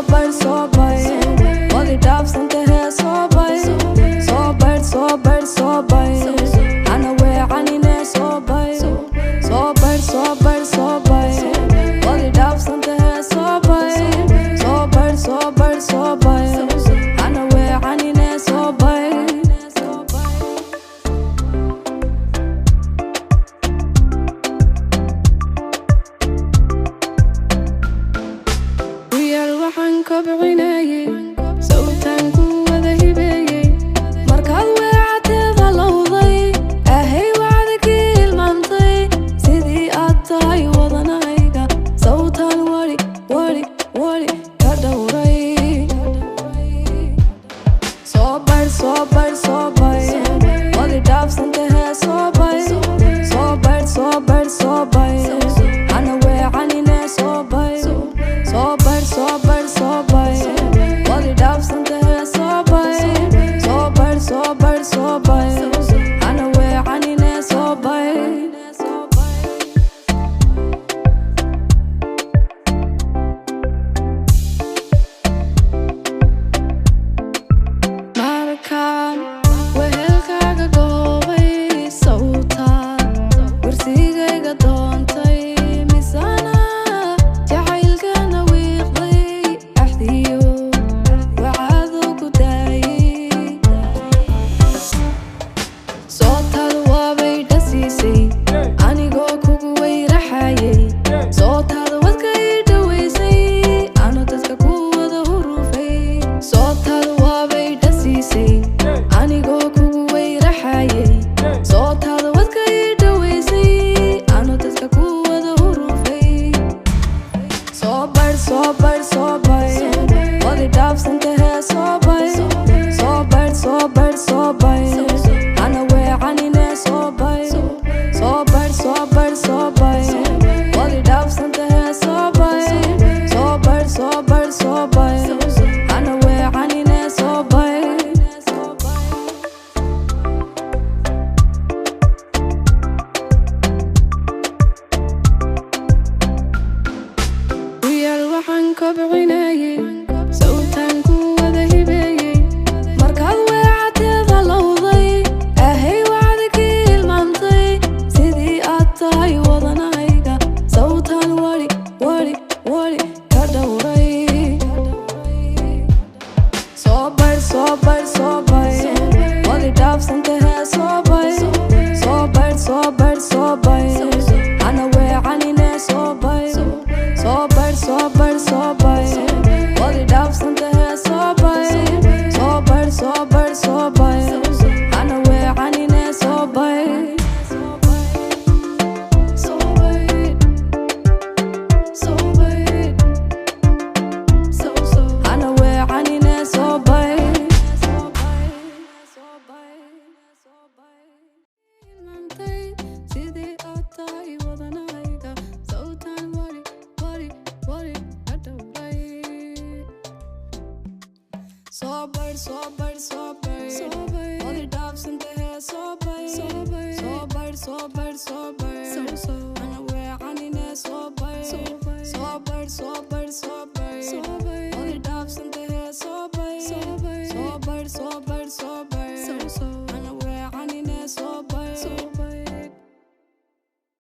Soo baydh, soo baydh, waad i dhaafsantahe, soo baydh. Soo baydh, soo baydh, soo baydh, hana weecanine, soo baydh. Soo baydh, soo baydh, soo baydh, waad i dhaafsantahe, soo baydh. Soo baydh, soo baydh, soo baydh, hana weecanine, soo baydh. Wiyaal waxaan kobcinayay, sawtaan ku wada hibeeyey, markaad weecateeda lowday, ahay wacdikii ilmaantay. Sidii aad tahay wadanahayga, sawtaan wali wali wali ka dhowray. Soo baydh, soo baydh, soo baydh, waad i dhaafsantahe, soo baydh. Soo baydh, soo baydh, soo baydh, hana weecanine, soo baydh. Soo baydh, soo baydh, soo baydh, waad i dhaafsantahe, soo baydh. Soo baydh, soo baydh, soo baydh, hana weecanine, soo baydh. Markaan wehelkaaga goobay, sawtaad warsigayga doontay, misana jacaylkana wiiqday, axdiyo wacaadu ku daayay. Sootaad waabay dhasiisay anigoo kugu weyraxayay, sootaad wadka ii dhoweysay anu dadka ku wada hurufay. Sootaad waabay dhasiisay anigoo kugu weyraxayay, sootaad wadka ii dhoweysay anu dadka ku wada hurufay. Soo baydh, soo baydh, soo baydh, waad i dhaafsantahe, soo baydh. Soo baydh, soo baydh, soo baydh, hana weecanine, soo baydh. Soo baydh, soo baydh, soo baydh, waad i dhaafsantahe, soo baydh. Soo baydh, soo baydh, soo baydh, hana weecanine, soo baydh. Wiyaal waxaan kobcinayay, sawtaan ku wada hibeeyey, markaad weecateeda lowday, ahay wacdikii ilmaantay. Sidii aad tahay wadanahayga, sawtaan wali wali wali ka dhowray. Soo baydh, soo baydh, soo baydh, waad i dhaafsantahe, soo baydh. Soo baydh, soo baydh, soo baydh, hana weecanine, soo baydh. Soo baydh, soo baydh, soo baydh, waad i dhaafsantahe, soo baydh. Soo baydh, soo baydh, soo baydh, hana weecanine, soo baydh. Soo baydh, soo baydh, hana weecanine, soo baydh. Sidii aad tahay wadanahayga, sawtaan wali wali wali ka dhowray. Soo baydh, soo baydh, soo baydh.